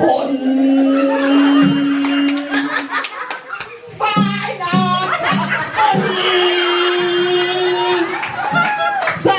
Bon Final Bon Sa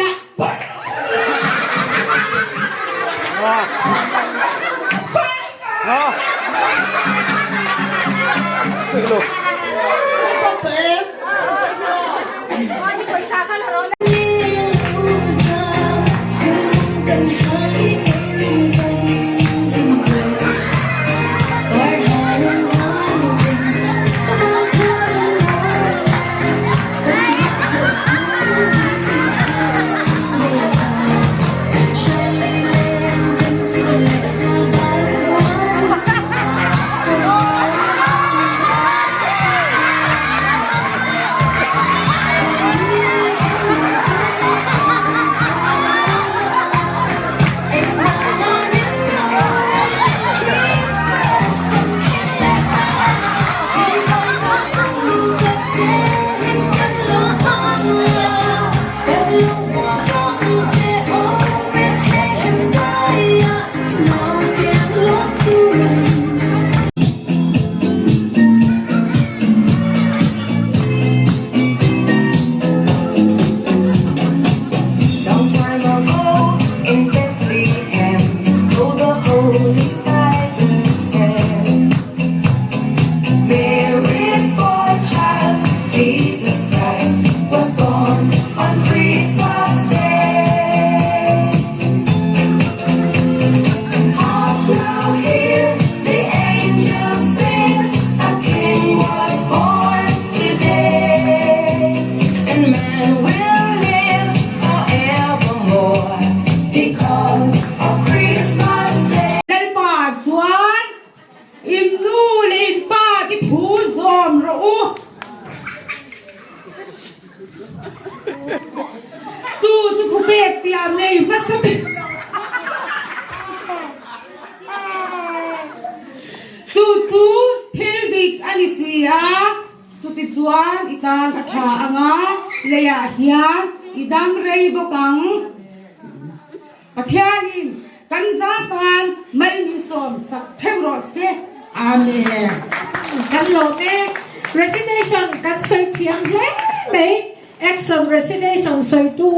Lalpa chuan in nu leh in pa te thu zawm rawh u. Chu chu thu pek tiam nei hmasa ber. Chu chu thil dik a ni si a, chutichuan i tan a tha ang a, leiah hian i dam rei bawk ang. Pathianin kan zar tan mal min sawm sak theuh rawh se. Amen. Kan lawm e. Recitation kan sawi thiam hle mai. Action recitation sawitu.